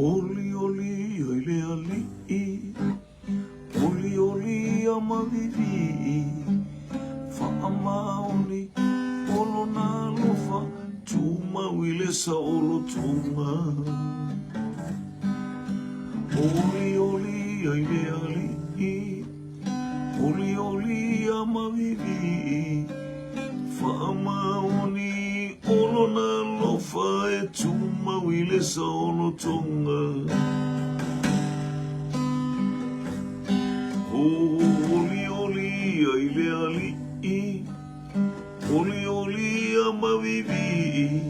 Olioli ai le alii, olioli a mavivii, faamaoni o lona alofa, tumau i le saolotoga. Olioli ai le alii, Olioli a mavivii, faamaoni o lona alofa e tumau i le saolotoga. Olioli ai le alii, olioli a mavivii,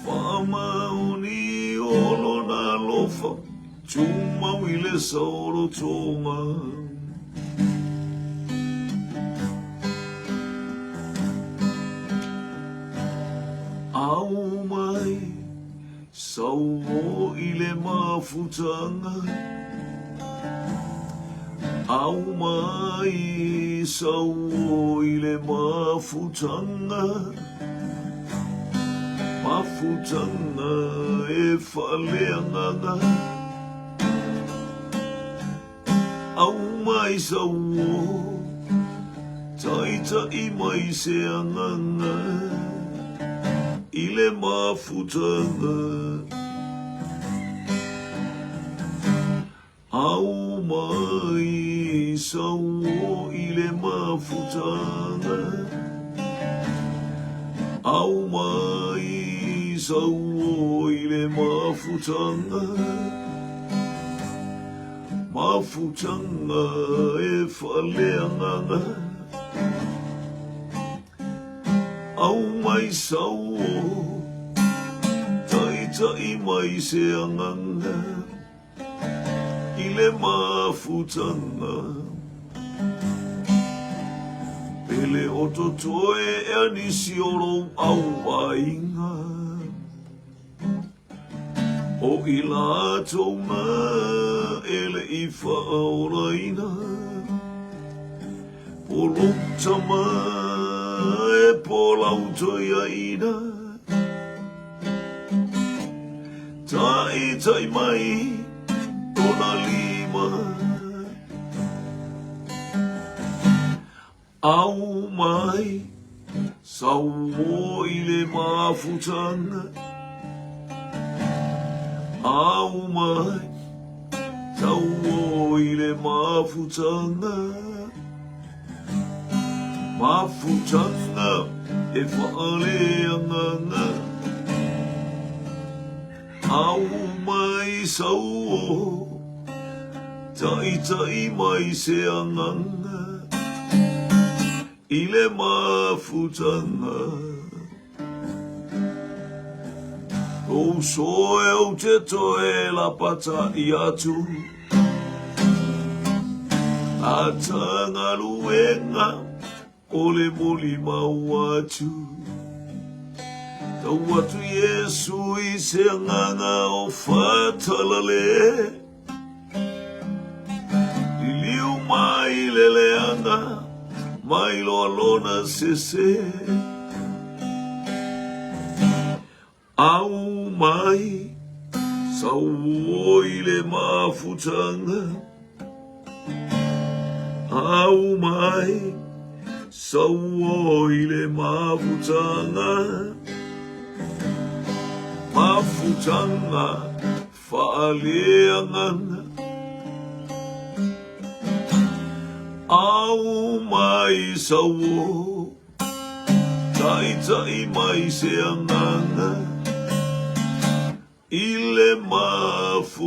faamaoni o lona alofa Tumau i le saolotoga. Ao mai sauo i le mafutaga. Ao mai sauo i le mafutaga. Mafutaga e faaleagaga. Au mai sauo, taitai mai se agaga i le mafutaga. Au mai sauo i le mafutaga. Au mai sauo i le mafutaga. Mafutaga e faaleagaga. Au mai sauo, taitai mai se agaga. I le mafutaga. Pele o totoe ea nisi o lou auaiga. O i latou na e le i faaolaina. Po lou tama e po lau toeaina. Taitai mai tona lima. Au mai sauo i le mafutaga. Au mai sauo i le mafutaga. Mafutaga e faaleagaga. Au mai sauo, taitai mai se agaga i le mafutaga. Lou soe ou te toe lapata'i atu, Ata galuega o le molimau atu. Tau atu Iesu i se agaga o faatalale. Liliu mai le leaga, mai loa lona sese. Au mai, sauo i le mafutaga. Au mai, sauo i le mafutaga. Mafutaga faaleagaga. Au mai, sauo. Taitai mai se agaga i le mafutaga.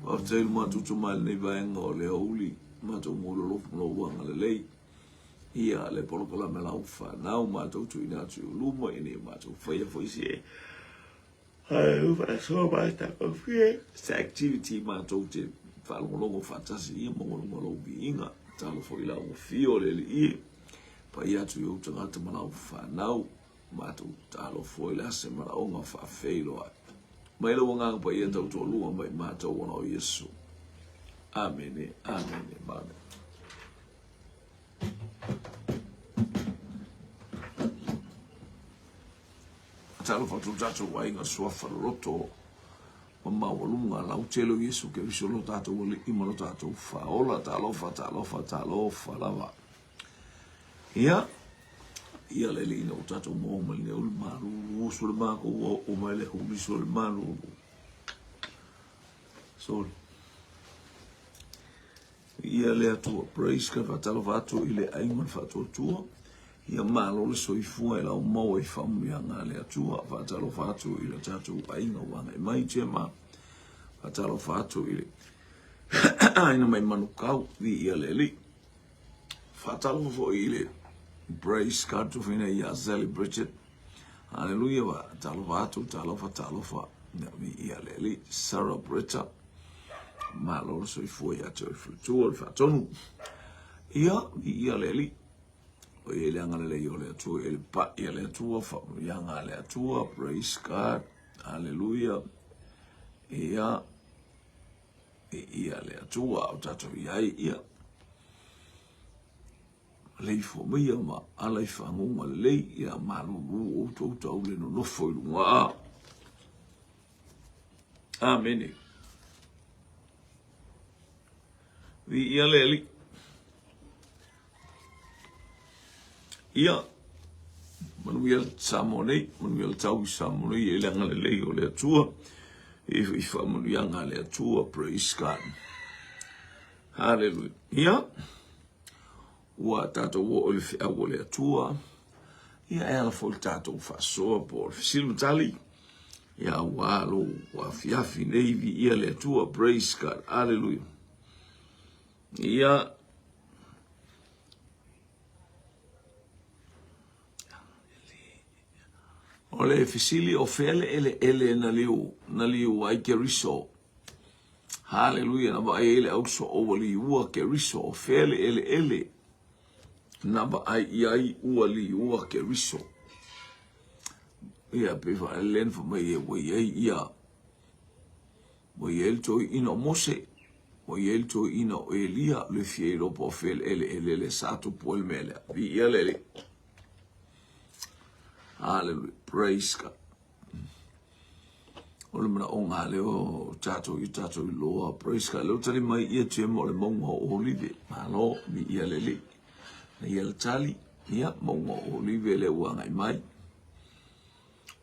Faafetai i le matou tama i lenei vaega o le aoauli, matou momoli alofa ma lou agalelei. Ia le polokalame a lau fanau matou tuuina atu i luma ina ia matou faia foi se se activity matou te faalogologo faatasi ia maua luga o lou viiga. Tatalo foi i lau afio le Alii, paia atu i ou tagata ma lau fanau, matou tatalo foi le ase manaoga faafeiloai. Mai lou agaga paia tautoalua mai matou ona o Iesu. Amene, amene, ma amene. Talofa atu tatou aiga suafa loloto ma maualuga lautele o Iesu Keriso lo tatou Alii ma lo tatou Faaola. Talofa, talofa, talofa lava. Ia, ia le alii ina ua tatou maua mai lenei uli malulu, usu le makou ua oo mai le huliso le malulu. Sorry. Ia le Atua, praise God, faatalofa atu i le aiga o le faatuatua. Ia malo le soifua e lau maua i faamanuiaga a le Atua. Faatalofa atu i le tatou aiga ua agai mai, Gemma. Faatalofa atu i le aiga mai Manukau, viia le Alii. Faatalofa foi i le praise God tofina ia Sally Bridget. Hallelujah, faatalofa atu, talofa, talofa. Viia le Alii. Sarah Britta. Malo le soifua ia te oe faletua o le faatonu. Ia, viia le Alii. O ia i le agalelei o le Atua, i le pai a le Atua, faamanuiaga a le Atua, praise God, hallelujah. Ia, viia le Atua, o tatou i ai, ia. Leifua maia ma ala i faguga lelei, ia malulu outou tau le nonofo i luga. Amene. Viia le Alii. Ia, manuia Samoa nei, manuia le tau i Samoa nei, e le agalelei o le Atua, e i faamanuiaga a le Atua, praise God. Hallelujah. Ia, ua tatou oo i le feau o le Atua, ia e ala foi le tatou faasoa po o le fesili ma tali, ia aua lou afiafi nei, viia le Atua, praise God, hallelujah. Ia, o le fesili o fea le eleele na liu, na liu ai Keriso. Haleluia, na vaai ai le au soo ua liua Keriso, o fea le eleele na vaai i ai ua liua Keriso. Ia, pe faalele na fai mai e ua i ai ia, ua i ai le toeaina o Mose, ua i ai le toeaina o Elia, o le fia iloa po o fea le eleele lea sa tupu ai le mea lea. Viia le Alii. Hallelujah. Praise God. O le manaoga lea o tatou i tatou iloa. Praise God. Lea ua tali mai ia Jim o le mauga o Olive. Malo, viia le Alii. Na ia le tali, ia, mauga o Olive lea ua agai mai.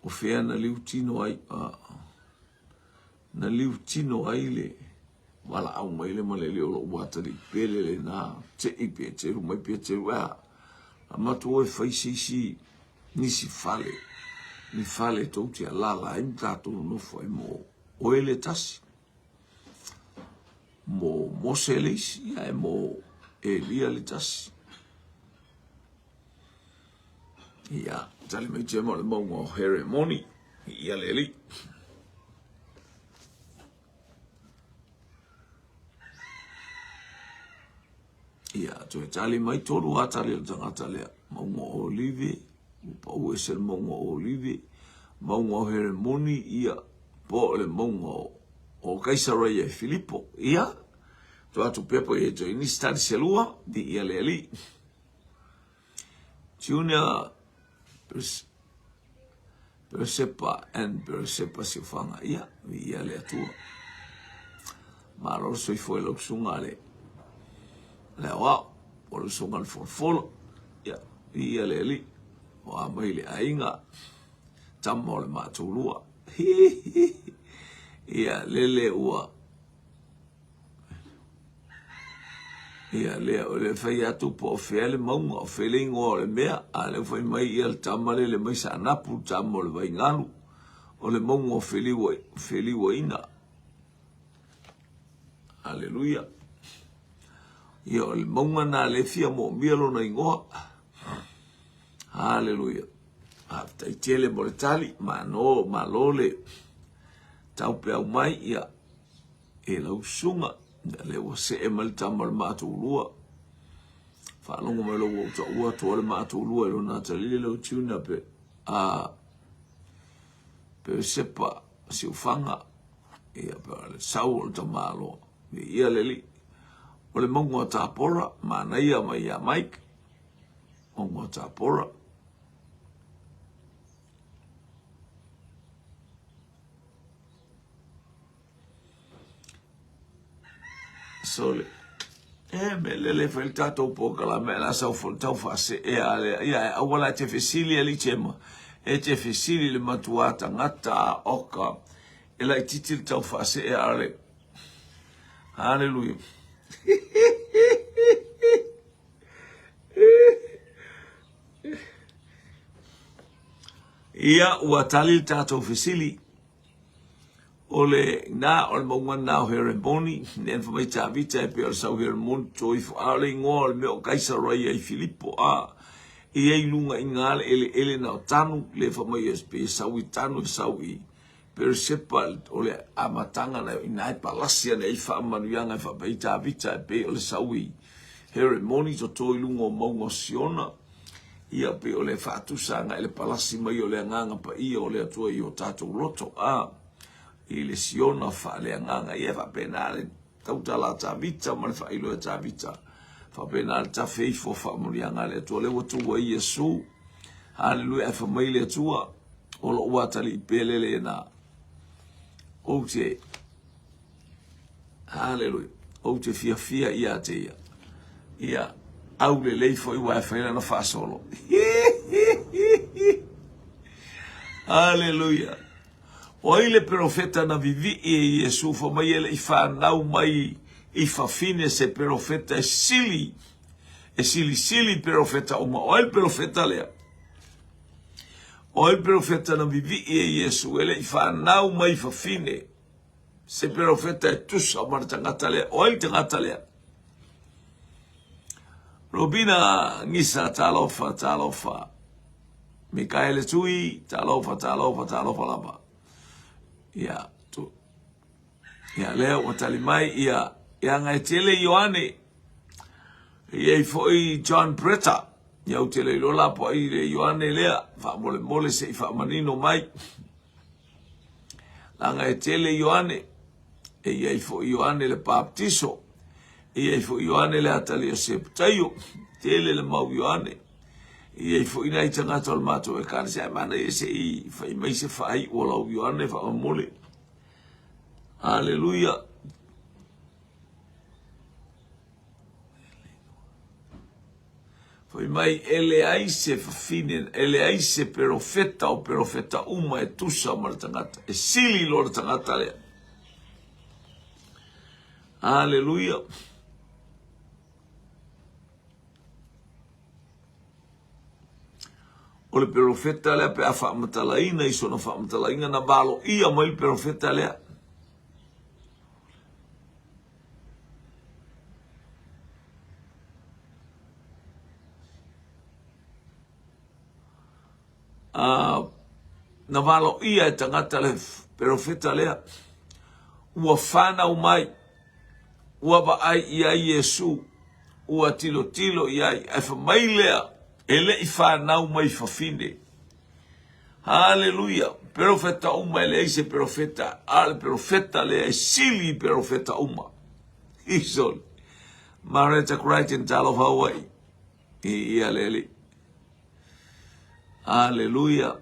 O fea na liu tino ai, na liu tino ai le valaau mai le malele o lou atalii pele lena, te i Peteru mai Peteru, ea, a matou e fai se isi nisi fale, ni fale tou te alala ai ma tatou nonofo ai mo oe le tasi, mo Mose le isi, ae mo Elia le tasi. Ia, tali mai Jema o le mauga o Heremoni, ia le alii. Ia, toe tali mai tolu a tali o le tagata lea. Mauga o Olive, ua pau ese le mauga o Olive, mauga o Heremoni, ia, po o le mauga o, o Kaisaraia e Filipo. Ia, to atu pepa ia toe nisi tali se lua, di ia le alii. Junior Peresepa and Peresepa Siufaga. Ia, viia le Atua. Malo le soifua i lau susuga le le aoao, o le susuga le folofolo. Ia, viia le Alii. O a mai le aiga, tama o le matou lua. Ia, lele ua Ia, lea, o le fai atu po o fea le mauga, o fea le igoa o le mea, a lea ua fai mai ia le tama lele mai Saanapu, le tama o le Vaigalu, o le mauga o Feliua, Feliuaina. Aleluia. Ia, o le mauga na le fia moomia lona igoa. Aleluia. Faafetai tele mo le tali, malo, malo le taupeau mai, ia, E lau susuga, ia lea ua see mai le tama o le matou Faalogo mai loa ua ou taua atu le matou lua i lona atalii lau tuna pe a Peresepa Siufaga, ia pe o le sau o le tamaloa. Ia le alii. O le mauga o Tapora, manaia mai ia Mike, mauga o Tapora. Sole. E me lele fai le tatou polokalame la sau fo tau faasee a lea. Ia e aua la e te fesili alii Chema. E te fesili le matua tagata a oka. E laititi le tau faasee a le. Hallelujah. Ia ua tali le tatou fesili. O le na o le mauga na o Heremoni, nen fa mai Tavita e pei o le sau Heremoni to ifo a o le igoa o le mea o Kaisarai ai Filipo a e ai lunga i ngā le ele ele na o tanu le fa mai e pe sau i tanu e sau i Peresepa o le amataga na i na e palasi ana i faamanuiaga e faapea i Tavita e pei o le sau i Heremoni to to i lunga o mauga o Siona. Ia pei o le faatusaga i le palasi mai o le Agaga Paia o le Atua i o tatou loto, a i le Siona faaleagaga. Ia e faapena le tautala a Tavita ma le faailoa e Tavita. Faapena le tafe ifo o faamanuiaga a le Atua. Lea ua tu ai Iesu. Haleluia, ae fai mai le Atua, o lou atalii pele lena. Ou te Haleluia. Ou te fiafia ia te ia. Ia, aulelei foi ua e fai lana faasolo. Haleluia. O ai le perofeta na vivii e Iesu fa mai e le i whanau mai i fafine se perofeta e sili, e silisili perofeta uma. O ai le perofeta lea? O ai le perofeta na vivii e Iesu e le i whanau mai i fafine Se perofeta e tusa ma le tagata lea. O ai le tagata lea? Robina Gisa, talofa, talofa. Mikaele Tui, talofa, talofa, talofa lava. Ia, tu. Ia, lea ua tali mai, ia, ia ngai tele Ioane. Ia i foi John Bretta. Ia u tele iloa la po ai le Ioane lea. Faamolemole se i faamanino mai. Leaga e tele Ioane, e i ai foi Ioane le Baptiso, e i ai foi Ioane le atalii o Sepetaio, tele le mau Ioane. E i ai foi nai tagata o le matou ekalesia, ae manaia se i fai mai se faaiu o lau Ioane faamolemole. Aleluia. Fai mai, e leai se fafine, e leai se perofeta o perofeta uma e tusa ma le tagata, e sili loa le tagata lea. Aleluia. O le perofeta lea pe a faamatalaina i sona faamatalaina na valoia mai le perofeta lea. Na valoia e tagata le perofeta lea, ua fanau mai, ua vaai i ai Iesu, ua tilotilo i ai, ae fai mai lea, e le i fanau mai fafine. Haleluia! Perofeta uma e leai se perofeta, a le perofeta lea e sili i perofeta uma. Isoli. Mareta Crichton, talofa Hawaii. I ia le alii. Haleluia.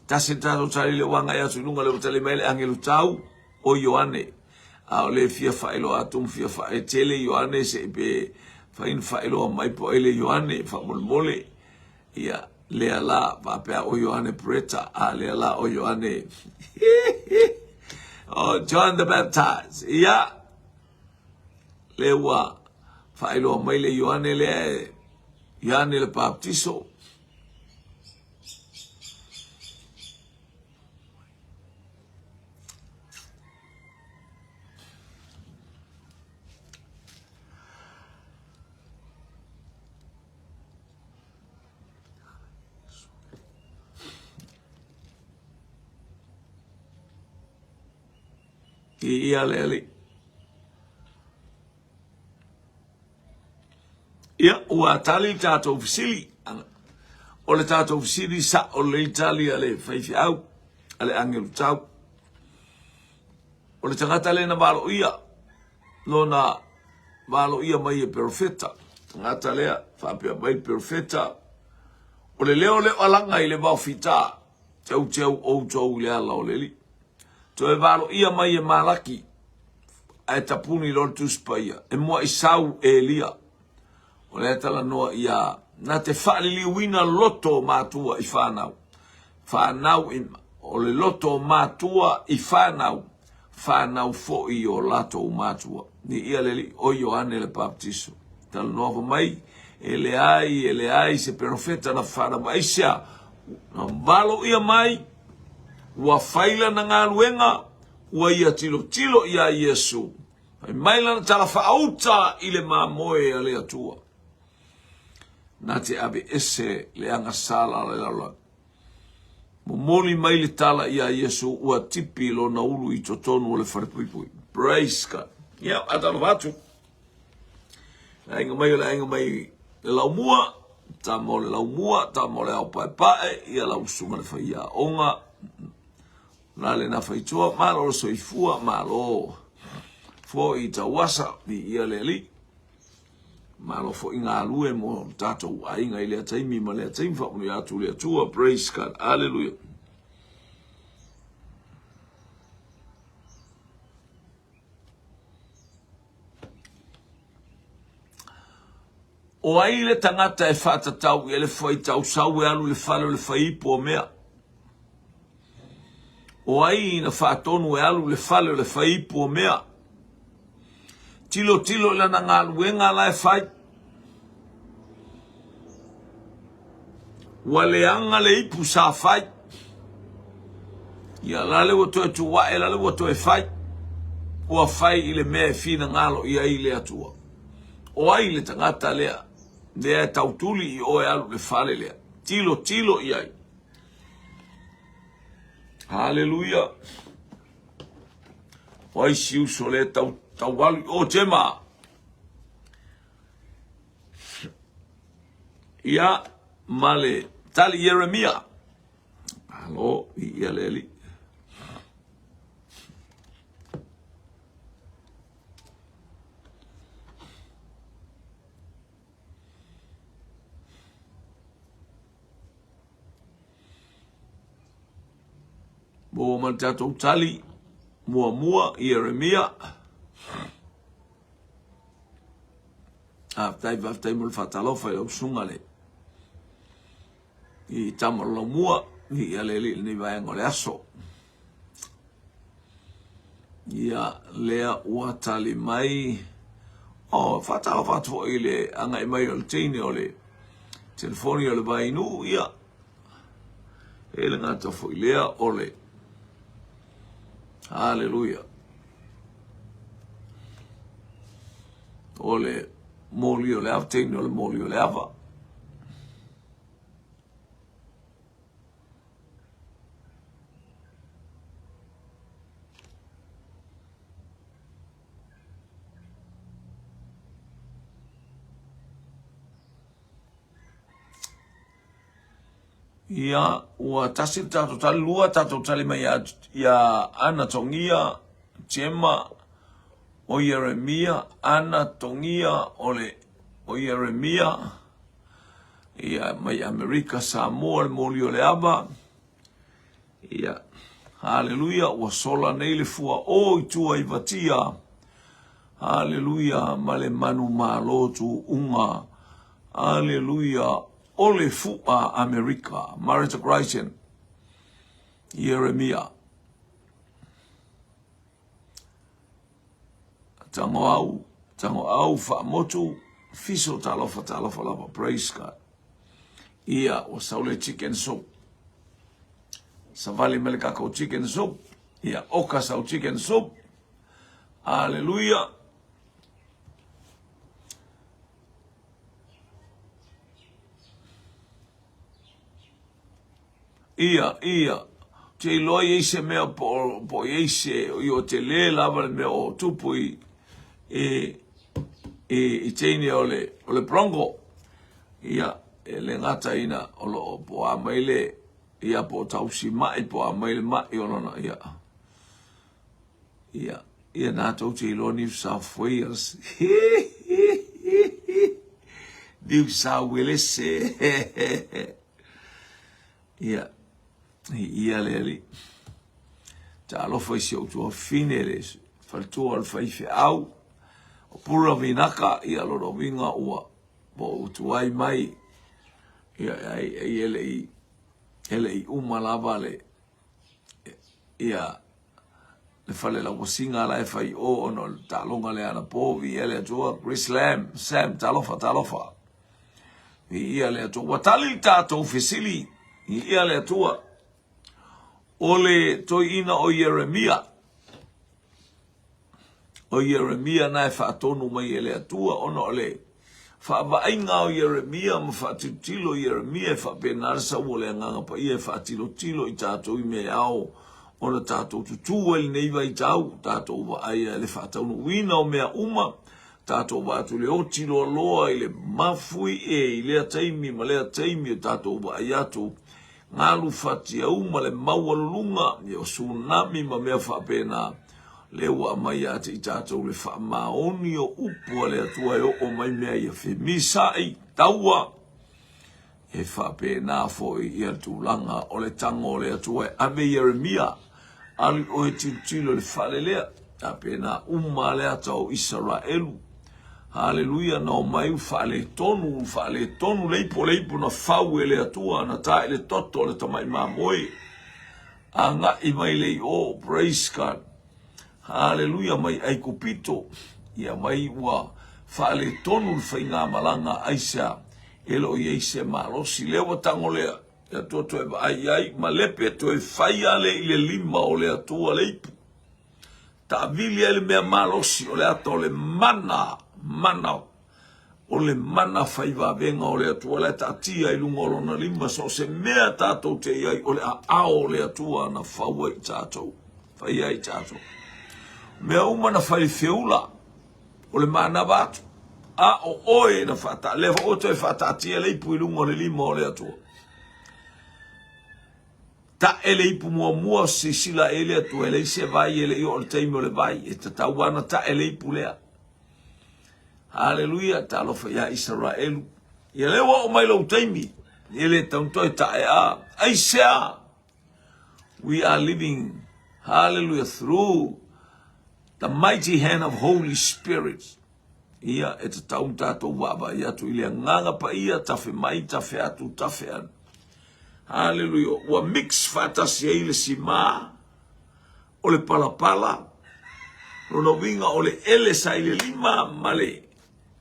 Tasi le tatou tali le ua agai atu i luga le ua tali mai le agelu tau o Ioane. A o le fia faailoa atu ma fia faaetele Ioane se i pe fai na faailoa mai po ai le Ioane faamolemole. Ia, lea la, faapea o Ioane Bretta, a lea la o Ioane oh, John the Baptist. Ia, lea ua faailoa mai le Ioane lea, Ioane le Baptiso. I ia le alii. Ia, ua tali le tatou fesili. O le tatou fesili sao lelei tali a le faifeau, a le agelu tau. O le tagata lea na valoia, lona valoia mai e perofeta. Tagata lea, faapea mai le perofeta, o le leo lea o alaga i le vaofita, teuteu outou i le ala o le Alii. Toe valoia mai e Malaki. ae tapuni loa le Tusi Paia, e muai sau Elia. O lea e talanoa ia na te faaliliuina loto o matua i fanau. Fanau i, o le loto o matua i fanau, fanau foi i o latou matua. Ni ia le alii, o Ioane le Papatiso. Talanoa fai mai, e leai, e leai se perofeta na fanau mai. Aisea? Na valo ia mai, ua fai lana galuega, ua ia tilotilo iā Iesu. Fai mai lana tala faauta i le mamoe a le Atua. Na te ave ese le agasala o le lalolagi. Momoli mai le tala iā Iesu ua tipi lona ulu i totonu o le falepuipui. Praise God. Ia, faatalofa atu. Le aiga mai o le aiga mai le laumua, tama o le laumua, tama o le ao paepae, ia lau usuga le faiaoga, na le na faitua, malo le soifua, malo foi i tauasa, viia le Alii. Malo foi galue mo tatou aiga i lea taimi ma lea taimi, faamanuia atu le Atua, praise God, hallelujah. O ai le tagata e faatatau i ai le faitau sau e alu i le fale o le faiipu o mea? O ai na faatonu e alu i le fale o le faiipu o mea? Tilotilo i lana galuega la e fai. Ua leaga le ipu sa fai. Ia lale ua toe tuae, lale ua toe fai. Ua fai i le mea e finagalo i ai le Atua. O ai le tagata lea, lea e tautuli i oe alu i le fale lea. Tilo tilo i ai. Haleluia. O ai si uso lea tau, tau alu i o Jema. Ia, ma le tali Ieremia. Alo, i ia le alii. Maua ma le tatou tali muamua Ieremia. Faafetai, faafetai mo le faatalofa i lau susuga le i tama o lau i ia le alii lenei vaega o le aso. Ia, lea ua tali mai. Oh, faatalofa atu foi i le agai mai o le teine o le telefoni o le Vainuu, ia. E le gata foi lea o le Haleluia. O le moli o le ava, teine o le moli o le ava. Ia, ua tasi le tatou tali, lua tatou tali mai ia, ia Ana Togia, Jema, o Ieremia, Ana Togia, o le, o Ieremia, ia, mai Amerika, Samoa, le moli o le ava, ia, haleluia, ua sola nei le fua o i tua i Vatia, haleluia, ma le manumalo tuuga, haleluia, o le fua Amerika, Marita Grayson, Ieremia. Tango au, tango au, faamotu, fiso talofa, talofa lava, praise God. Ia, ua sau le chicken soup. Savali mai le kakou chicken soup. Ia, oka sau chicken soup. Hallelujah. Ia, ia, te iloa i ai se mea po o, po o i ai se, i o te lē lava le mea o tupu i, i, i, i teine o le, o le Bronco. Ia, e le gata ina o lo o po a mai le, ia po o tausi mai, po a mai le mai o lona, ia. Ia, ia nā tou te iloa New South Wales. New South Wales. Ia, i ia le ali. Talofa i si ou tuafafine le Faletua o le faifeau, o Pura Vinaka, ia lona uiga ua ua tuai mai, ia ai ai e le i e le i uma lava le ia le fale lauasiga la e fai o ona o le taaloga lea anapo. Viia le Atua. Chris Lam, Sam, talofa, talofa. Viia le Atua. Ua tali le tatou fesili. Viia le Atua. O le toeaina o Ieremia, o Ieremia na e faatonu mai e le Atua ona o le faavaaiga o Ieremia ma faatilotilo Ieremia e faapena le sau o le Agaga Paia e faatilotilo i tatou i mea e ao ona tatou tutū ai lenei vaitau, tatou vaai ai le faataunuuina o mea uma, tatou vaai atu i le oti loaloa i le mafuie i lea taimi ma lea taimi o tatou vaai atu galu fatiauma le maualuluga o tsunami ma mea faapena, lea ua aumai ia te i tatou le faamaoni o upu a le Atua e oo mai mea ia femisa'i taua. E faapena foi ia tulaga o le tago o le Atua e ave Ieremia, alu oe e tilotilo i le fale lea, faapena uma le ata o Isaraelu. Haleluia, na omai ua faaletonu, ua faaletonu le ipu, o le ipu na fau e le Atua, na ta i le toto o le tamai mamoe. Agai mai le i o, praise God. Haleluia, mai Aikupito, ia mai ua faaletonu le faigamalaga, aisea, e le o i ai se malosi. Lea ua tago lea, le Atua toe vaai i ai, malepe toe fai a le i le lima o le Atua le ipu. Taavili ai le mea malosi o le ata o le mana, mana, o le mana fai vavega o le Atua la e taatia i luga o lona lima, so o se mea tatou te i ai, o le aao o le Atua na fau ai i tatou, fai ai i tatou. Mea uma na fai feula, o le manava atu, a o oe na faata, lea foi ua toe faataatia le ipu i luga o le lima o le Atua. Ta'e le ipu muamua, silasila i ai le Atua, e leai se vai, e le i oo le taimi o le vai, e tatau lava ona ta'e le ipu lea. Haleluia, talofa iā Isaraelu. Ia lea ua oo mai lou taimi, e le tatau ona toe ta'e a. Aisea? We are living, hallelujah, through the mighty hand of Holy Spirit. Ia, e tatau ona tatou vaavaai atu i le Agaga Paia, tafe mai, tafe atu, tafe ane. Haleluia. Ua mix faatasi ai le simā, o le palapala, lona uiga o le ele sa i le lima ma le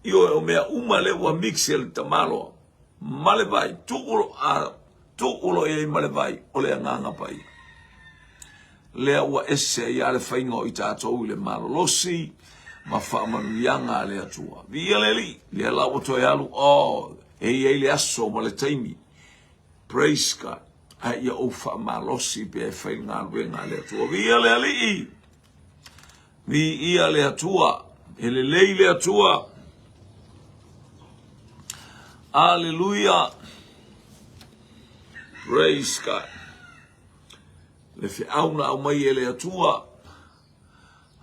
ioe o mea uma lea ua mix e le tamaloa ma le vai, tuu lo, a, tuu loa i ai ma le vai, o le Agaga Paia. Lea ua ese ai lava le faiga o i tatou i le malolosi ma faamanuiaga a le Atua. Viia le Alii, lea la ua toe alu, oh, e i ai le aso ma le taimi. Praise God. A ia ou faamalosi pea e fai le galuega a le Atua. Viia le Alii! Viia le Atua! E lelei le Atua! Aleluia! Praise God. Le feau na aumai e le Atua.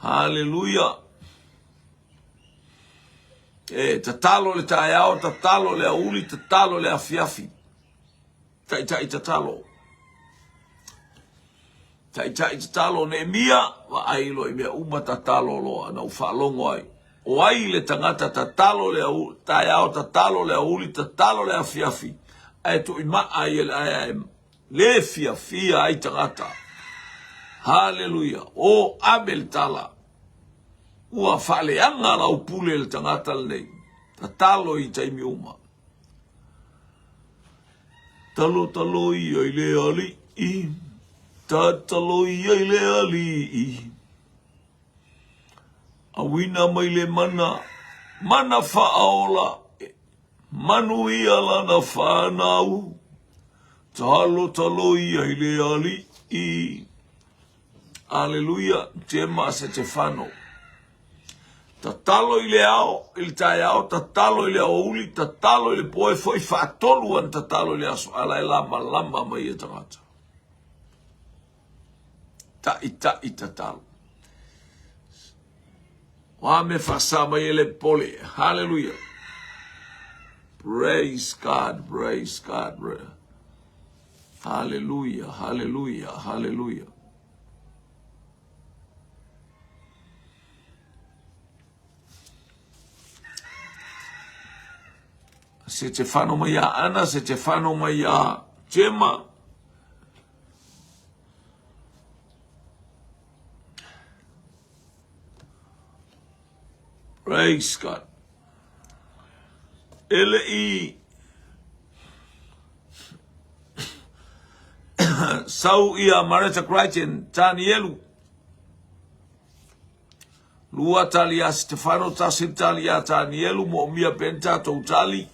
Haleluia. E tatalo le taeao, tatalo le auli, tatalo le afiafi. Taitai tatalo. Taitai tatalo Neemia, vaai loa i mea uma tatalo loa na ou faalogo ai. O ai le tagata tatalo le taeao, tatalo le auli, tatalo le afiafi, ae tuimaa ai e le ae le fiafia ai tagata. Haleluia! O ave le tala. Ua faaleaga lau pule le tagata lenei. Tatalo i taimi uma. Talo talo ia i le alii. Tatalo ia i le alii. Auina mai le mana, mana faaola. Manuia lana whanau, talo talo ia i le alii. Aleluia, Tema Setefano. Tatalo i le ao, i le taeao, tatalo i le aoauli, tatalo i le po e foi faatolu ana tatalo i le aso, a la e lamalama mai ia tagata. Taʻitaʻi tatalo. O a mea faasa mai e le pole. Hallelujah. Praise God, praise God. Hallelujah, hallelujah, hallelujah. Setefano mai ia Ana, Setefano mai ia Jema. Praise God. E le i sau ia Mareta Crichton, Tanielu, Lua tali a Setefano, tasi tali a Tanielu, moomia pea ni tatou tali.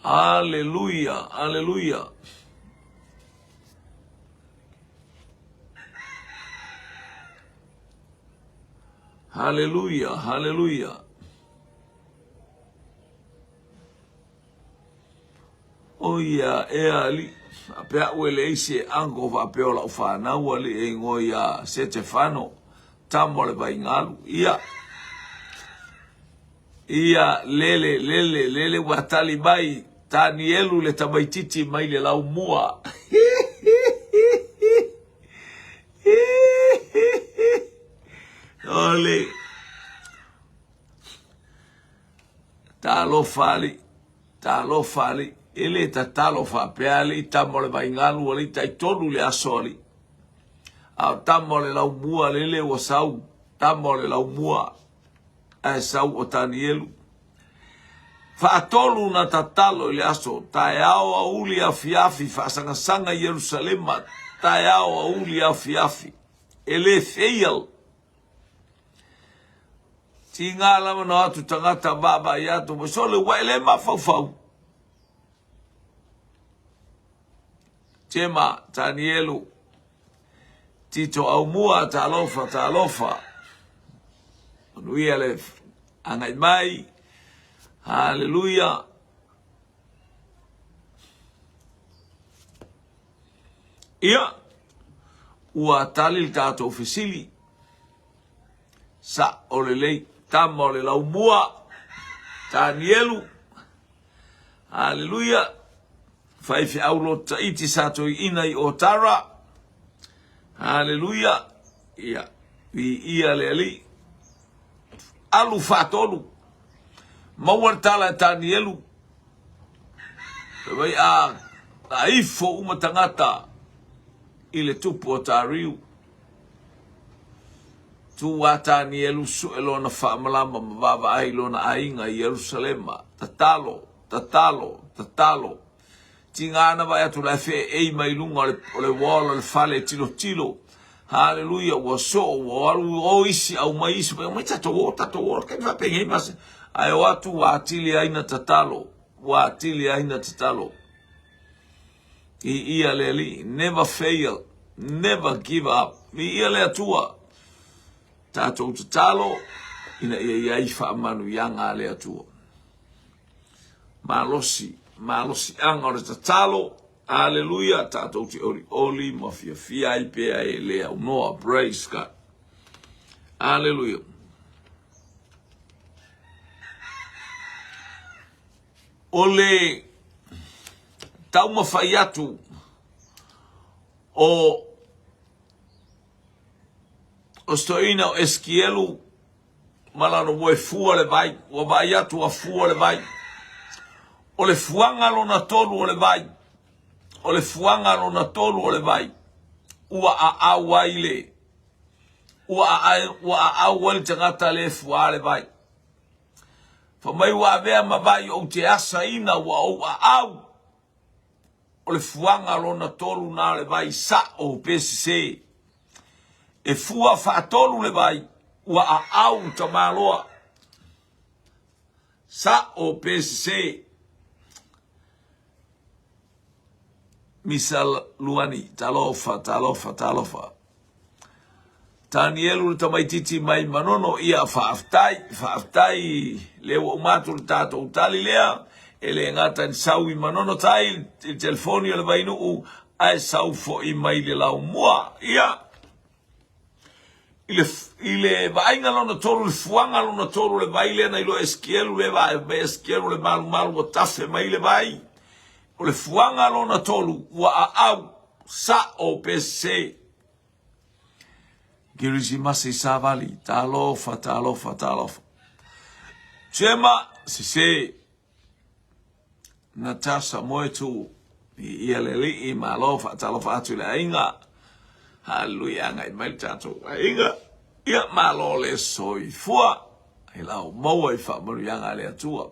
Aleluia, aleluia. Haleluia, haleluia. O ia e alii, faapea au e leai se uncle faapea o lau fanau alii e igoa ia Setefano, tama o le Vaigalu. Ia, ia lele, lele, lele ua tali mai Tanielu le tamaititi mai le laumua. O le Talofa alii, talofa alii, e le tatalo faapea alii tama o le vaigalu alii taitolu le aso alii. A o tama o le laumua lele ua sau, tama o le laumua ae sau o Tanielu. Faatolu na tatalo i le aso, taeao auli afiafi faasangasaga i Ierusalema, taeao auli afiafi. E le fail. Tiga lava na o atu tagata vaavaai atu, ma sole ua e le mafaufau. Tema, Tanielu, Tito Aumua, talofa, talofa. Manuia le agai mai. Haleluia. Ia, ua tali le tatou fesili. Sa'o lelei, tama o le laumua, Tanielu, Haleluia, faifeau loto taiti sa toeaina i Otara, Haleluia, ia, viia le Alii, alu faatolu, maua le tala e Tanielu, fai mai a, a ifo uma tagata i le tupu o Tariu. Tu a Tanielu sue lona faamalama ma vaavaai i lona aiga i Ierusalema. Tatalo, tatalo, tatalo. Tiga ana vaai atu la e feeei mai luga o le, o le wall o le fale e tilotilo. Haleluia, ua soo, ua alu o isi, au mai isi, mai, mai tatou o, tatou o, kei faapenei ma se. Ae o atu ua atili ai na tatalo, ua atili ai na tatalo. Viia le Alii, never fail, never give up. Viia le Atua. Tatou tatalo ina ia i ai faamanuiaga a le Atua. Malosi, malosiaga o le tatalo. Aleluia, tatou te olioli ma fiafia ai pea e le aunoa. Praise God. Aleluia. O le taumafai atu o o se toeaina o Esekielu ma lana ua e fua le vai, ua vaai atu ua fua le vai. O le fuaga lona tolu o le vai, o le fuaga lona tolu o le vai, ua aau ai le, ua aau ai le tagata le fua le vai. Fai mai ua avea ma vai ou te asaina ua ou aau. O le fuaga lona tolu na o le vai sa'o pe sesē. E fua faatolu le vai ua aau tamaloa. Sa'o pe sesē. Misa Luani, talofa, talofa, talofa. Tanielu le tamaititi mai Manono, ia faafetai, faafetai, lea ua uma atu le tatou tali lea, e le gata i sau i Manono tai, i le telefoni o le Vainuu, ae sau foi mai le Laumua. Ia, i le, i le vaaiga lona tolu, le fuaga lona tolu, le vai lea na iloa e Esekielu, le vaai mai Esekielu le malumalu ua tafe mai le vai, o le fuaga lona tolu, ua aau, sa'o pe sesē. Kerisimasi Savali, talofa, talofa, talofa. Jema, sese. Natasha Moetu, i ia le alii, malo, faatalofa atu i le aiga. Haleluia, agai mai le tatou aiga. Ia, malo le soifua. I lau maua i faamanuiaga a le Atua.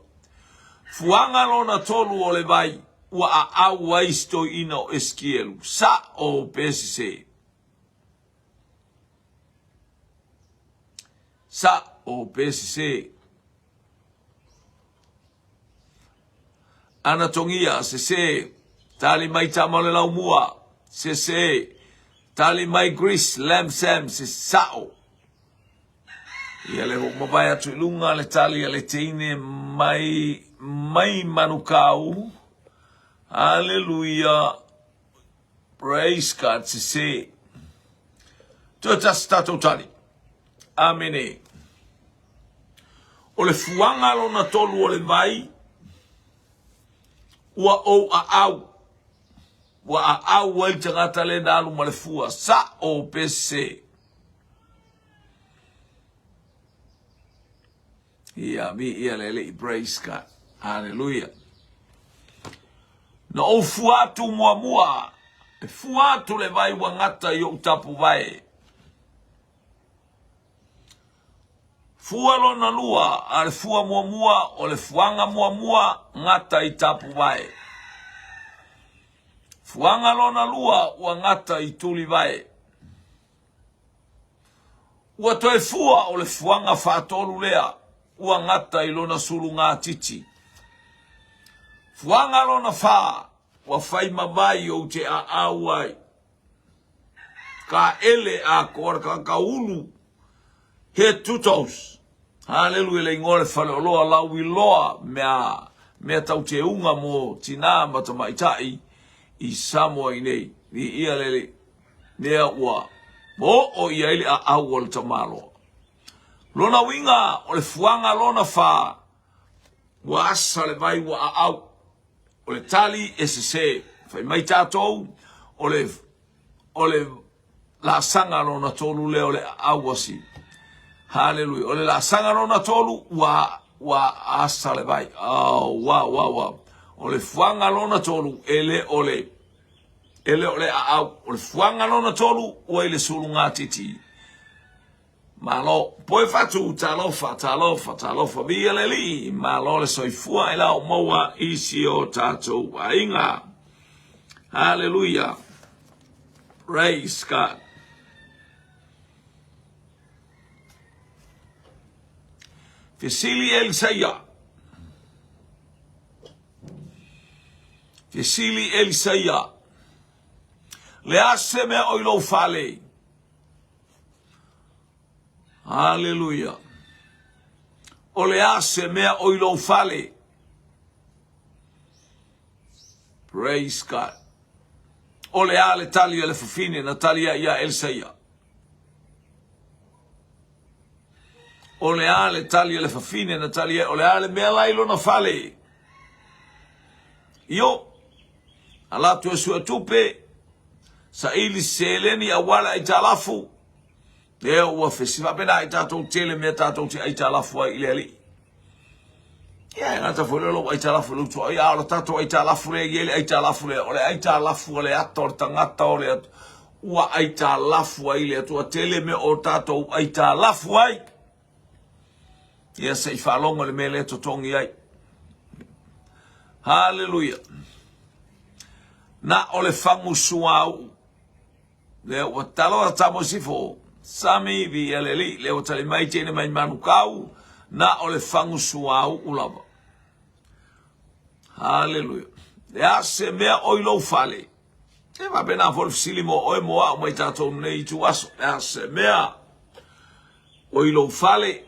Fuaga lona tolu o le vai, ua aau ai si toeaina o Esikielu, sa'o pe sese. Sa'o pe sese. Anatogia, sese. Tali mai tama o le laumua, sese. Tali mai Greece, Lamb Sam, se sa'o. Ia le ua mavae atu i luga le tali a le teine mai, mai Manukau. Haleluia. Praise God, sese. Toe tasi tatou tali. Amene. O le fuaga lona tolu o le vai, ua ou aau. Ua aau ai le tagata le na alu ma le fua. Sa'o pe sese. Ia, viia le Alii, praise God. Hallelujah. Na ou fua atu muamua, e fua atu le vai ua gata i ou tapuvae. Fua lona lua, a le fua muamua, o le fuaga muamua, gata i tapuvae. Fuaga lona lua, ua gata i tulivae. Ua toe fua o le fuaga faatolu lea ua gata i lona sulugatiti. Fuaga lona fa, ua fai ma vai ou te aau ai. Kaele atoa le tagata ulu, he tutos. Haleluia le igoa o le faleoloa lauiloa mea mea tau teuga mo tinā ma tamaitai i Samoa i nei. Viia le Alii. Mea ua oo i ai le aau o le tamaloa. Lona uiga o le fuaga lona fa, ua asa le vai ua aau. O le tali e sese. Fai mai tatou, o le, o le laasaga lona tolu lea o le aau asi. Haleluia. O le laasaga lona tolu, ua, ua asa le vai. Oh, wow, wow, wow. O le fuaga lona tolu, e le o le E le o le aau, o le fuaga lona tolu, ua i le sulugatiti. Malo. Poe fatu, talofa, talofa, talofa, viia le Alii, malo le soifua i la o maua i si o tatou aiga. Haleluia. Praise God. Fesili Elisaia. Fesili Elisaia, Le a se mea o i lou fale? Aleluia. O le a se mea o i lou fale? Praise God. O le a le tali a le fafine na tali ai ia Elisaia? O le a le tali a le fafine na tali ai? O le a le mea la i lona fale? Io, ala atu e sue tupe, saili seleni aua le aitalafu, lea ua fesi faapena i tatou tele mea tatou te aitalafu ai i le Alii. Ia, e gata foi lea o lou aitalafu i lou tuaoi, a o le tatou aitalafu lea e i ai le aitalafu lea, o le aitalafu a le ata o le tagata o le ua aitalafu ai le Atua. Tele mea o tatou aitalafu ai. Ia se i faalogo i le mea lea e totogi ai. Haleluia. Na o le fagu suauu. Lea ua talo a tamo sifo. Sami vi aleli. Lea ua tali mai teine mai Manukau. Na o le fagu suauu lava. Haleluia. Le a se mea o i lou fale. E faapena foi le fesili mo oe mo au mai tatou nei ituaso. Le a se mea o i lou fale.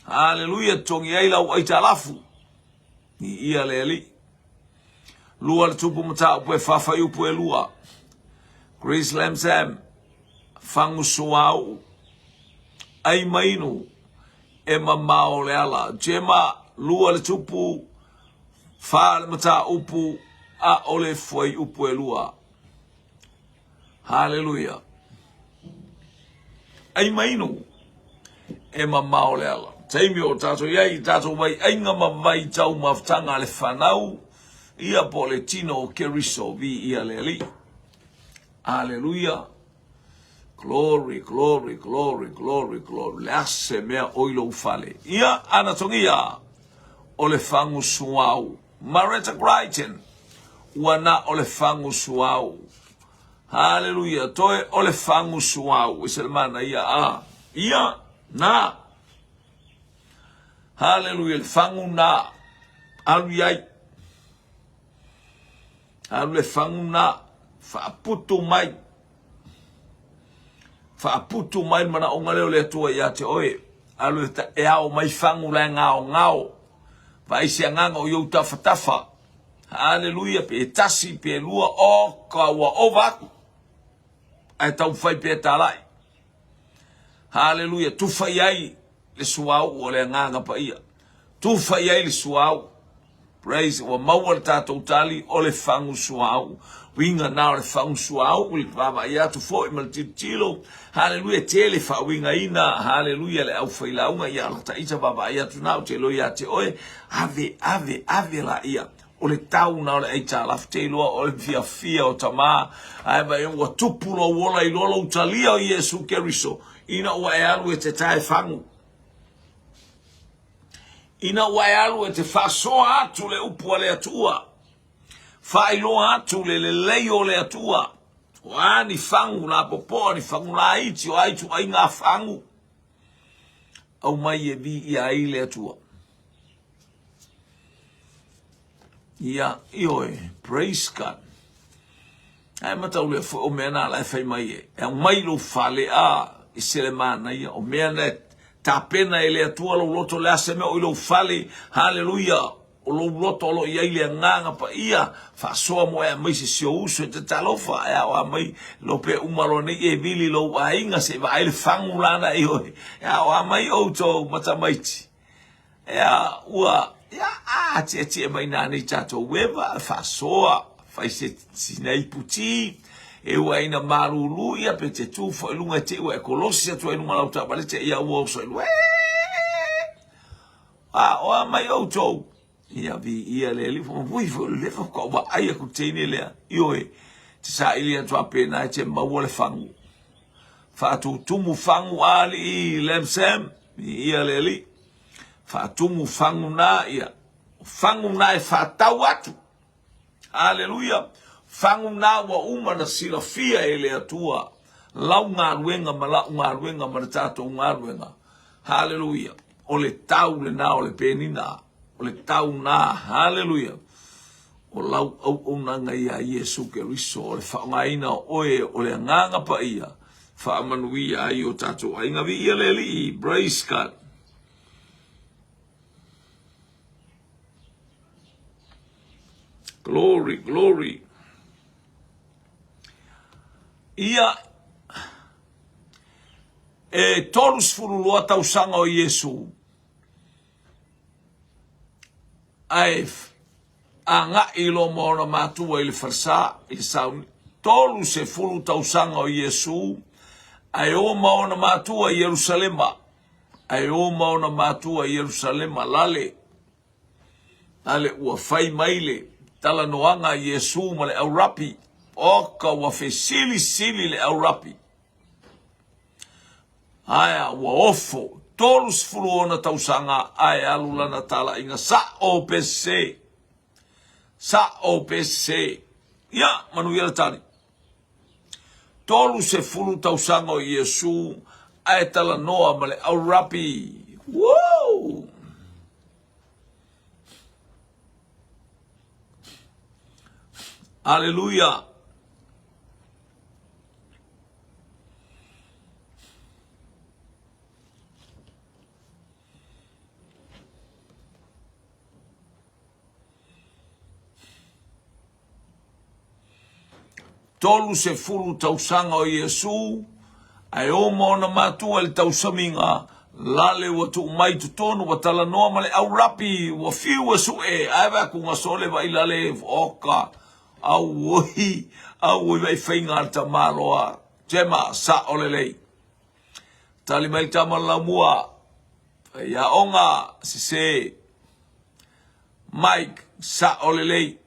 Haleluia, totogi ai lau aitalafu. Viia le Alii. Lua le tupu mataupu e faafaiupu e lua. Grace Lamsam, fagu suauu, ai mainu, e mamao le ala. Jema, lua le tupu, fa le mataupu, a o le fuaiupu e lua. Haleluia. Ai mainu, e mamao le ala. Taimi o tatou i ai i tatou vaiaiga ma vaitau mafutaga a le fanau, ia po o le tino o Keriso, viia le Alii. Aleluia. Glory, glory, glory, glory, glory. Le a se mea o i lou fale. Ia, anatogia o le fagu suau. Maretta Crichton, ua na o le fagu suau. Haleluia, toe o le fagu suau. I se le mana ia a. Ia, na. Haleluia, le fagu na. Alu i ai. Alu le fagu na. Faaputu mai. Faaputu mai le manaoga lea o le Atua ia te oe. Alu e ao mai fagu la e gaogao. Vaai se agaga o i ou tafatafa. Haleluia, pe tasi, pe lua, oka ua ova aku. Ae taumafai pea talai. Haleluia, tufa i ai le suauu o le agaga paia. Tufa i ai le suauu. Praise, ua maua le tatou tali o le fagu suauu. Uiga na o le fagu suauu i le vaavaai atu foi ma le tilotilo. Haleluia, tele faauigaina. Haleluia, le aufailauga ia alataisa vaavaai atu na, ou te iloa ia te oe. Ave, ave, ave laia. O le tau na o le aitalafu te iloa o le fiafia o tama. Ae vaai ua tupu lou ola i loa lou talia o Iesu Keriso ina ua e alu e te tae fagu. Ina ua e alu e te faasoa atu le upu a le Atua, faailoa atu le lelei o le Atua, o a ni fagu lapopoa, ni fagu laiti, o a ituaiga fagu, aumai e viia ai le Atua. Ia, ioe, praise God. Ae matau lea foi o mea na la e fai mai e, e aumai lou fale a i se le manaia, o mea na e tapena e le Atua lou loto le a se mea o i lou fale, haleluia, o lou loto o lo o i ai le agaga paia, faasoa mo e aumai se si ou uso e te talofa, e ao mai lope uma loa nei e vili lou aiga se i vaai le fagu lana i oe, e ao mai outou matamaiti. Ea, ua, ia, a, tietie mai nā nei tātou ueva, faasoa, fai se sina ipu tī, e ua ina malūlū ia pe te tū foi lunga e te ua e kolosi atu ai lunga lau taavale te ia ua oso i lua, ee, a, oa mai outou, ia vi ia le li fo vui fo le fo ko wa ai aku teine lea, ioe, te saili atu a pēnā e te maua le fagu. Faatutumu fagu alii Lamsam, ia le alii. Faatumu fagu na ia. Fagu na e faatau atu. Aleluia. Fagu na ua uma na silafia e le Atua lau galuega ma la'u galuega ma le tatou galuega. Haleluia. O le tau lena o le penina. O le tau na. Haleluia. O lau auaunaga iā Iesu Keriso, o le faaaogaina o oe o le Agaga Paia, faamanuia ai o tatou aiga. Viia le Alii. Praise God. Glory, glory. Ia, e 32 tausaga o Iesu, ae agai loa ma ona matua i le falesa i le sauni. 30 tausaga o Iesu, ae o ma ona matua i Ierusalema. Ae o ma ona matua i Ierusalema, lale, lale ua fai mai le talanoaga a Iesu ma le au rapi. Oka ua fesilisili le au rapi. Aea ua ofo 36 tausaga ae alu lana talaiga sa'o pe sese. Sa'o pe sese. Ia, manuia le tali. 30 tausaga o Iesu ae talanoa ma le au rapi. Woo! Aleluia! 30 tausaga o Iesu, ae o ma ona matua i le tausamiga, lale ua tuu mai i totonu, ua talanoa ma le au rapi, ua fiu e sue, ae vaai atu gasole vai lale, oka, Auoi, auoi vai faiga a le tamaloa. Gemma, sa'o lelei. Tali mai le tama le laumua. Faiaoga sese. Mike sao lelei.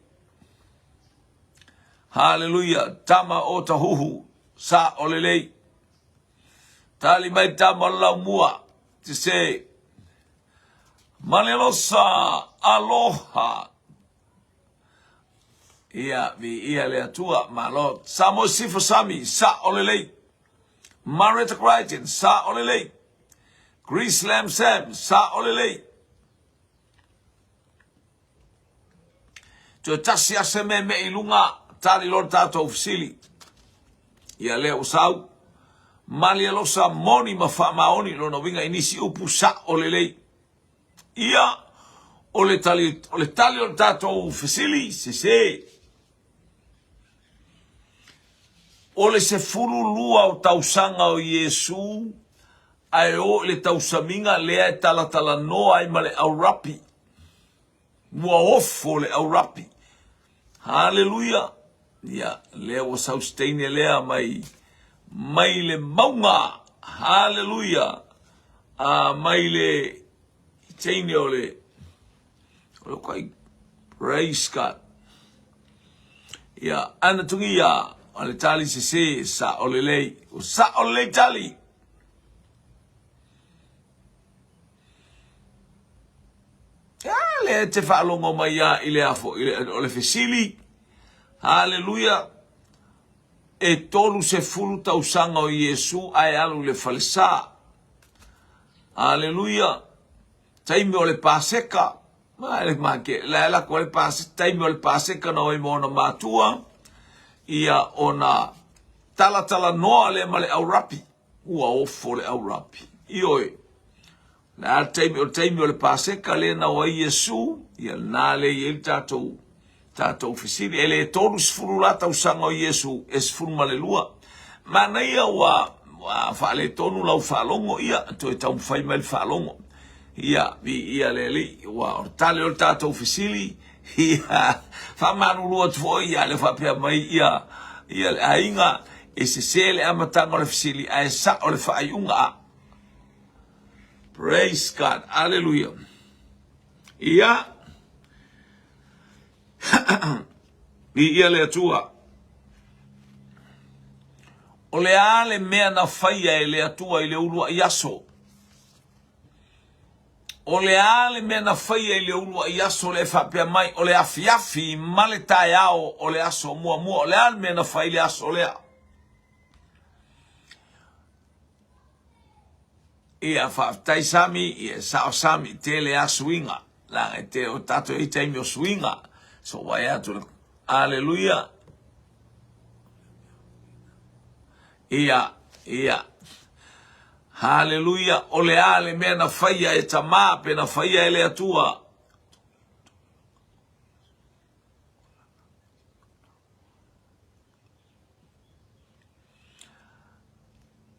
Haleluia, tama o tahuhu, sao lelei. Tali mai tama o le laumua, sese. Malelosa, aloha. Ia, viia le Atua, malo. Samoa Sifo Sami, sao lelei. Marietta Crichton, sao lelei. Greece Lam Sam, sao lelei. Toe tasi ase me me i lunga, tali loa le tatou fesili. Ia lea ua sau, malie losa moni ma faamaoni lona uiga i nisi upu sao lelei. Ia, o le tali o le tali o le tatou fesili, sese. O le 12 o tausaga o Iesu ae o i le tausamiga lea e talatalanoa ai ma le au rapi. Ua ofo le au rapi. Haleluia! Ia, lea ua sau se teine lea mai, mai le mauga. Haleluia! A, mai le teine o le, o le kai, praise God. Ia, ana tugia, o le tali sese, sa o lelei. O sa o lelei tali. Ia, lea e te faalogo mai a i le afo, i le, o le fesili, haleluia, e 30 tausaga o Iesu ae alu i le falesa. Haleluia, taimi o le Paseka, ma le make, la e lako le Paseka, taimi o le Paseka na oi ma ona matua, ia ona talatalanoa lea ma le au rapi. Ua ofo le au rapi. Ioe. Le a le taimi, o le taimi o le Paseka lea na o ai Iesu, ia lena lea i ai le tatou, tatou fesili. E le 30 la tausaga o Iesu, e 12. Manaia ua, ua faaletonu lau faalogo, ia, toe taumafai mai le faalogo. Ia, viia le Alii, ua o le tali o le tatou fesili, ia, faamalulu atu foi, ia, le faapea mai, ia, ia le aiga, e sese le amataga o le fesili, ae sao le faaiuga. Praise God. Hallelujah. Ia. Viia le Atua. O le a le mea na faia e le Atua i le uluai aso? O le a le mea na faia i le uluai aso lea e faapea mai, o le afiafi ma le taeao o le aso muamua. O le a le mea na fai i le aso lea? Ia, faafetai Sami, ia, sao Sami, tele a suiga. Leaga e te o tatou i taimi o suiga. So vaai atu le Aleluia. Ia, ia. Haleluia, o le a le mea na faia e Tamā pe na faia e le Atua?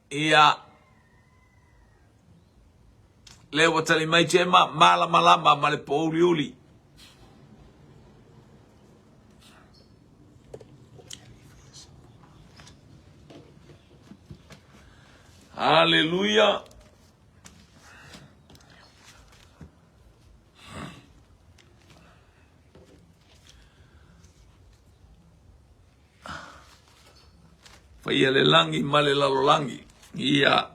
Ia, lea ua tali mai Gemma, malamalama ma le pōuliuli. Haleluia. Faia le lagi ma le lalolagi. Ia.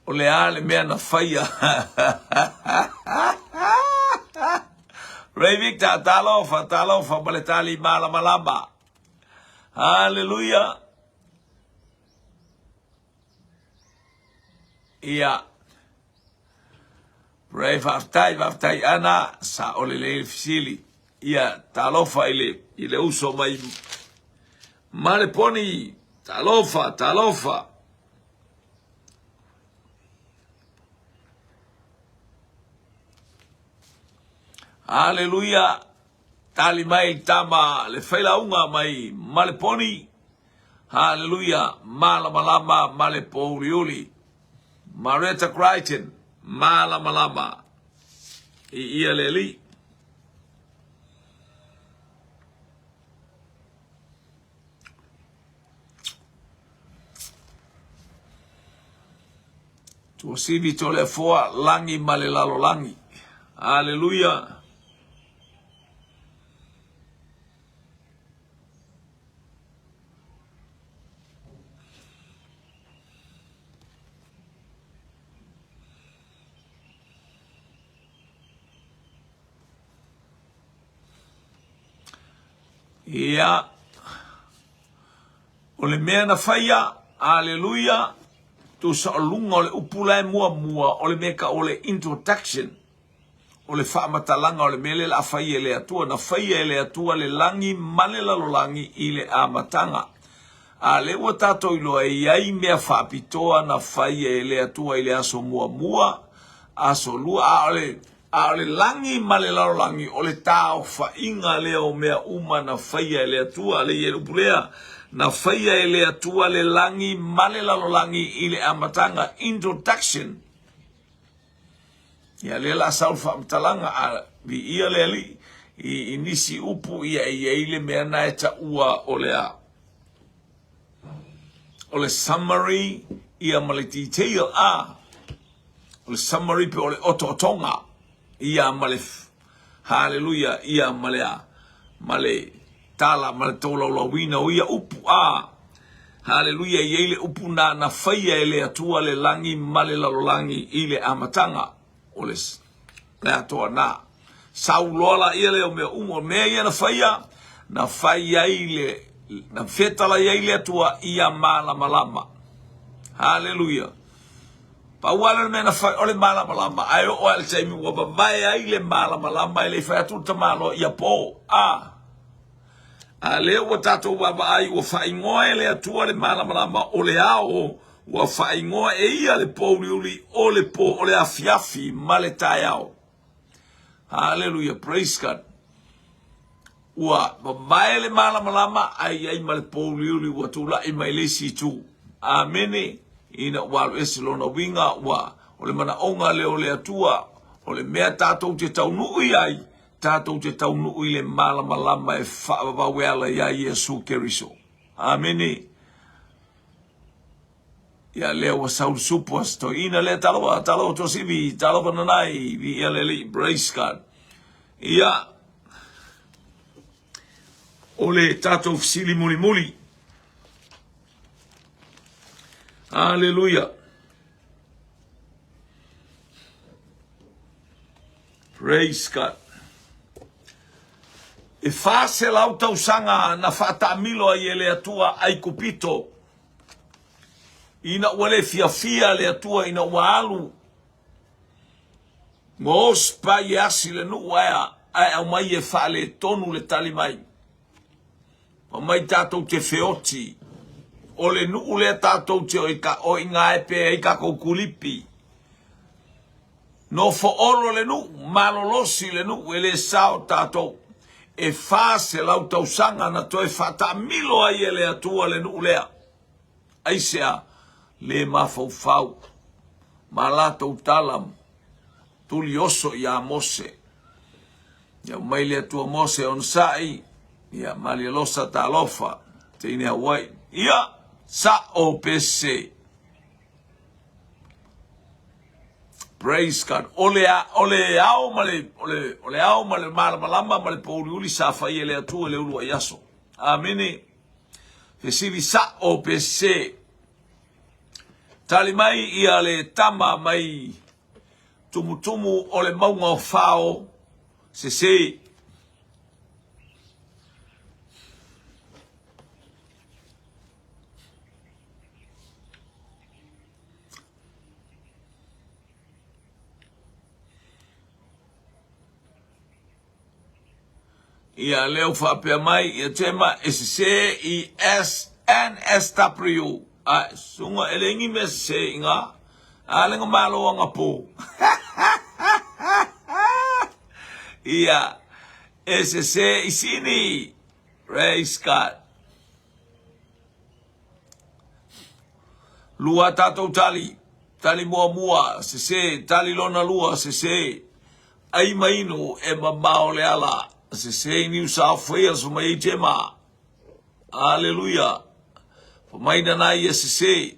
O le a le mea na faia. Ray Victor, talofa, talofa ma le tali malamalama. Haleluia. Ia. Ray, faafetai, faafetai Ana, sao lelei le fesili. Ia, talofa i le, i le uso mai Maleponi, talofa, talofa. Aleluia, tali mai le tama le failauga mai Maleponi. Haleluia, malamalama ma le pōuliuli. Marietta Crichton, malamalama i ia le alii. Tuasivi Toleafoa, lagi ma le lalolagi. Aleluia. Ia, o le mea na faia, aleluia, tusa o luga o le upu la e muamua, o le mea ka o le introduction, o le faamatalaga o le mea lea la a fai e le Atua. Na faia e le Atua le lagi ma le lalolagi i le amataga. A lea ua tatou iloa e i ai mea faapitoa na faia e le Atua i le aso muamua, aso lua, a o le A o le lagi ma le lalolagi, o le taofaiga lea o mea uma na faia e le Atua. Le i ai le upu lea, na faia e le Atua le lagi ma le lalolagi i le amataga, introduction. Ia lea la sau le faamatalaga, a viia le Alii i, i nisi upu, ia e i ai le mea na e taua o le a? O le summary ia ma le detail a. O le summary pe o le otootoga ia ma le haleluia ia ma le a ma le tala ma le tolaulauina o ia upu a haleluia i ai le upu na na faia e le Atua le lagi ma le lalolagi i le amataga o le le atoa na sau loa la ia lea o mea uma o mea ia na faia na fai ai le na fetalai ai le Atua ia malamalama haleluia Pau lava lea o le mea na fai, o le malamalama, ae oo lava i le taimi ua vavae ai le malamalama, e le i fai atu le tamaloa ia po. A, a lea ua tatou vaavaai, ua faaigoa e le Atua le malamalama o le ao, ua faaigoa e ia le pōuliuli o le pō, o le afiafi ma le taeao. Haleluia, praise God. Ua vavae le malamalama ae i ai ma le pōuliuli ua tulai mai le isi itu. Amene. Ina ua alu ese lona uiga, ua o le manaoga lea o le Atua, o le mea tatou te taunuu i ai, tatou te taunuu i le malamalama e faavavau e ala iā Iesu Keriso. Amene. Ia lea ua sau le supu a se toeaina lea, talofa, talofa Tuasivi, talofa Nanai, viia le Alii, praise God. Ia, o le tatou fesili mulimuli. Aleluia. Praise God. E 400 tausaga na faataamilo ai e le Atua Aikupito ina ua le fiafia le Atua ina ua alu ua ospa i asi le nuu ae, ae aumai e faaletonu le tali mai. Fai mai tatou te feoti, o le nuu lea tatou te o i gaepe ai tatou kulipi. Nofo olo le nuu, malolosi le nuu, e le sao tatou. E 400 tausaga na toe faataamilo ai e le Atua le nuu lea. Aisea? Le mafaufau ma latou tala tuli oso iā Mose. Ia aumai le Atua Mose onosai, ia Malialosa talofa, teine Hawaii. Ia, sa'o pese. Praise God. O le, o le ao ma le, o le, o le ao ma le malamalama ma le pōuliuli sa fai e le Atua i le uluai aso. Amene. Fesili sa'o pese. Tali mai ia le tama mai tumutumu o le mauga o Fao, sese. Ia lea ua faapea mai ia Tema e sese i S N S W a sunga e le ingi mea sese i ngā a lenga malo anga pō. Ia e sese i sini. Praise God. Lua tatou tali. Tali muamua, sese. Tali lona lua, sese. Ai ma inu e mamao le ala, sese i New South Wales fa mai ai Tema. Aleluia. Fa mai nana ia sese.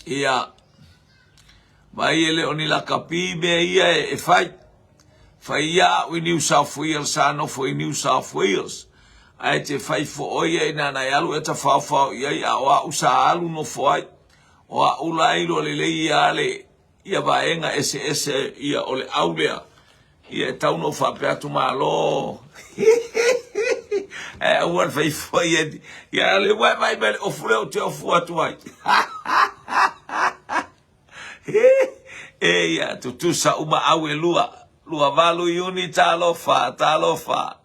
Ia, mai e le o ni lakapi mea ia e fai. Fai ia au i New South Wales, sa nofo i New South Wales. Ae te fai fo ia ina na e alu e ta whaowhao i ai, a o au sa alu nofo ai. O au la iloa lelei ia le ia vaega eseese ia o le au lea. Ia e tau no faapea atu malo. Ae aua le fai foi e ia le ua e vai mai le ofu lea ou te ofu atu ai. E ia tutusa uma au e lua. 28 Iuni talofa, talofa.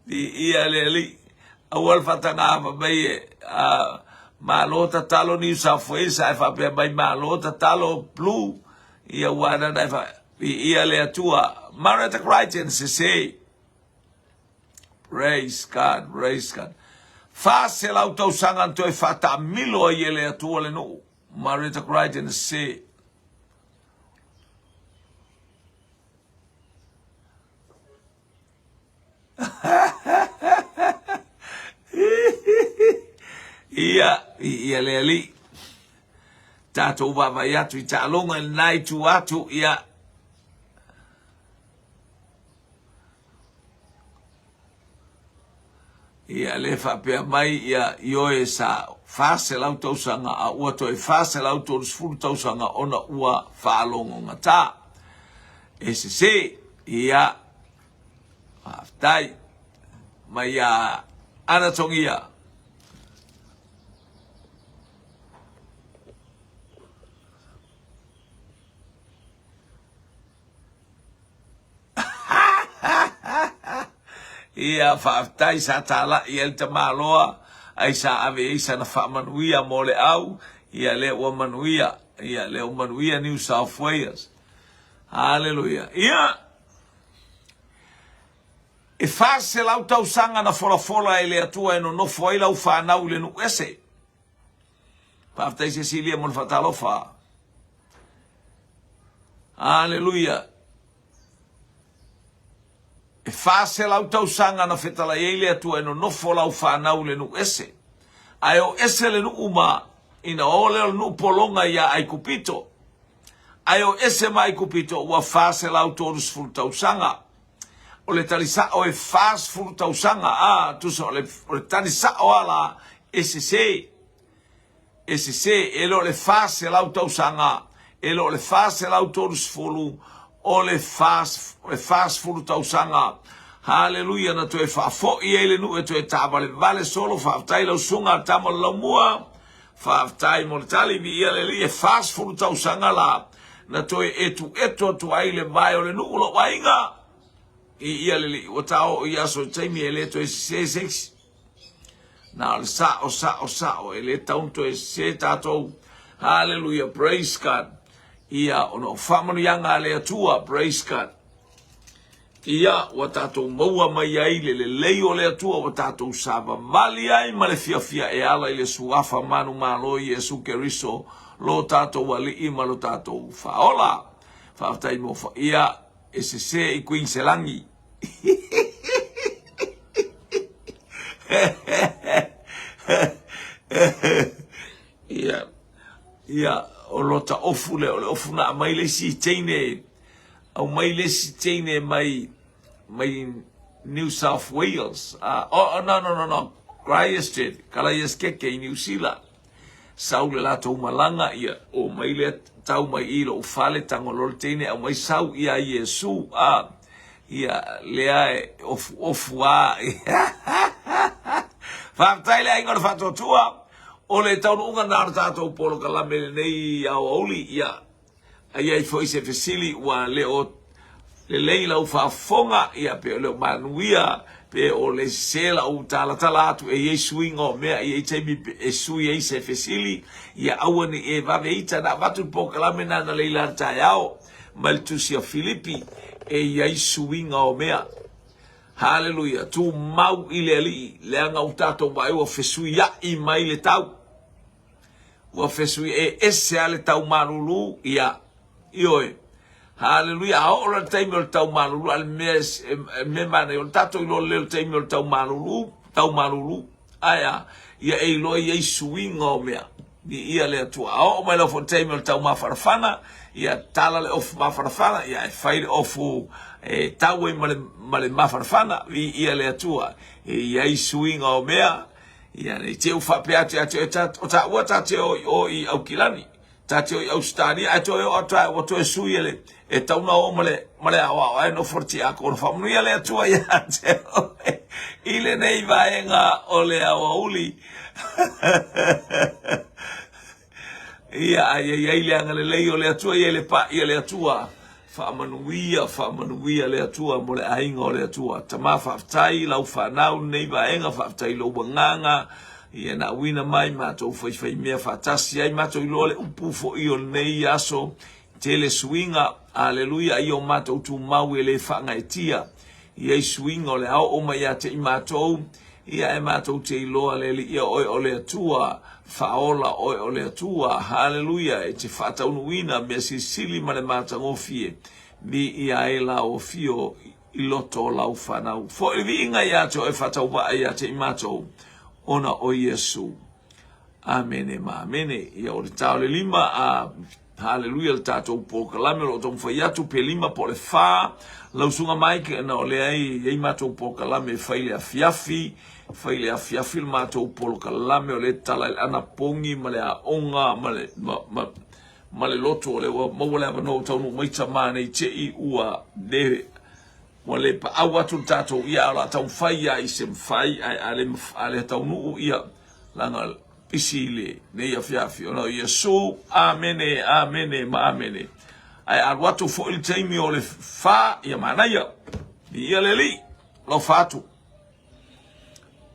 Viia le Alii. Aua le faatagafa mai e malo tatalo New South Wales ae faapea mai malo tatalo Blue. Ia ua nana e fa viia le Atua. Marietta Crichton sese. Praise God, praise God. 400 tausaga na toe faataamilo ai e le Atua le nuu. Marietta Crichton sese. Ia, ia le alii. Tatou vaavaai atu i taaloga i lena itu atu, ia. Ia, le faapea mai, ia, ioe sa 400 tausaga, a ua toe 430 tausaga ona ua faalogogata. E sese, ia, faafetai, mai ia Anatogia. Ia, faafetai sa talai ai le tamaloa, ai sa ave ai sana faamanuia mo le au, ia lea ua manuia, ia lea ua manuia New South Wales. Haleluia. Ia, e 400 tausaga na folafola e le Atua e nonofo ai lau fanau i le nuu ese. Faafetai Cecilia mo le faatalofa. Aleluia. E 400 tausaga na fetalai ai le Atua e nonofo lau fanau i le nuu ese. Ae o ese le nuu ma ina o lea o le nuu pologa ia Aikupito. Ae o ese ma Aikupito ua 430 tausaga. O le tali sao e 40 tausaga, a, tusa o le, o le tali sao a la, e sese. E sese, e le o le 400 tausaga, e le o le 430, o le 40 tausaga. Haleluia, na toe faafoi ai le nuu e toe taavalevale solo, faafetai lau susuga a tama o le laumua, faafetai mo le tali, viia le Alii, e 40 tausaga la, na toe etuetu atu ai le vae o le nuu lou aiga. Viia le Alii, ua ta oo i aso i taimi e le toe sese se isi. Na o le sao, sao, sao, e le tau toe sese tatou. Hallelujah, praise God. Ia, ona o faamanuiaga a le Atua, praise God. Ia, ua tatou maua mai ai le lelei o le Atua, ua tatou savavali ai ma le fiafia e ala i le suafa manumalo Iesu Keriso, lo tatou Alii ma lo tatou Faaola. Faafetai mo fa, ia, e sese i Kuiniselangi. Ia, ia, o lota ofu lea, o le ofu na aumai le isi teine, aumai le isi teine mai, mai New South Wales, oh, oh, no, no, no, no, Christchurch, Kalaiaskeke i Niu Sila. Sau le latou malaga, ia, o mai lea tau mai i lou fale, tago loa le teine, aumai sau ia Iesu, a, ia, lea e ofu ofu a. Faafetai le aiga o le faatuatua, o le taunuuga na o le tatou polokalame lenei aoauli, ia, A i ai foi se fesili ua le o lelei lau faafofoga, ia pe o le o manuia, pe o le sese lau talatala atu, e i ai suiga o mea, e i ai taimi e sui ai se fesili, ia aua ne i e vave ita na avatu le polokalame na analeila i le taeao mai le tusi a Filipi, e i ai suiga o mea. Haleluia! Tumau i le Alii, leaga ua tatou vaai ua fesuiai mai le tau. Ua fesui e ese lava le tau malulu, ia, ioe. Haleluia, a oo loa le taimi o le tau malulu, a le mea, e, mea manaia, o le tatou iloa lelei o le taimi o le tau malulu, tau malulu. Ae a, Ia e iloa i ai suiga o mea. Viia le Atua. A oo mai loa foi le taimi o le taumafanafana, ia tala le ofu mafanafana, ia e fai le ofu e tau ai ma le, ma le mafanafana. Viia le Atua. E i ai suiga o mea, ia ne i te i ua faapea atu ia te oe, o taua ta te o i o i Aukilani. Ta te o i Ausetalia ae toe oo atu lava ua toe sui e le e tatau ona o ma le ma le aoao ae nofo le tiakono. Faamanuia le Atua ia te oe i lenei vaega o le aoauli. Ia ai ai ai le agalelei o le Atua ia i le paia le Atua. Faamanuia, faamanuia le Atua mo le aiga o le Atua. Tama faafetai i lau fanau lenei vaega, faafetai i lou agaga, ia na auina mai matou faifaimea faatasi ai, matou iloa le upu foi o lenei aso, tele suiga, aleluia, ia o matou tumau e le faagaeetia, i ai suiga o le a oo mai ia te i matou, ia e matou te iloa le Alii ia oe o le Atua, faaola oe o le Atua, haleluia, e te faataunuuina mea silisili ma le matagofie, viia ai lau afio i loto o lau fanau. Foi le viiga ia te oe faatauvaa ia te i matou, ona o Iesu. Amene ma amene. Ia o le ta o le 5 a Haleluia le tatou polokalame o lo o taumafai atu pe 5 po o le 4 lau susuga Mike ona o lea e i ai matou polokalame e fai le afiafi fai le afiafi le matou polokalame o lea e tala i le anapogi ma le aoga ma le ma, ma, ma le lotu o lea ua maua le avanoa ua taunuu mai tama nei te i ua le ua le paau atu le tatou ia a o le a taumafai lava i se mafai ae a le, a le taunuu ia leaga pisi i lenei afiafi ona o Iesu. Amene, amene ma amene. Ae alu atu foi le taimi o le fa, ia manaia. Viia le Alii, alofa atu.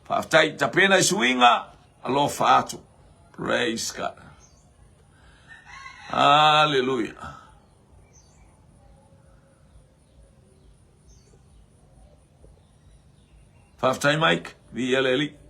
Faafetai, tapena i suiga, alofa atu. Praise God. Hallelujah. Faafetai Mike, viia le Alii.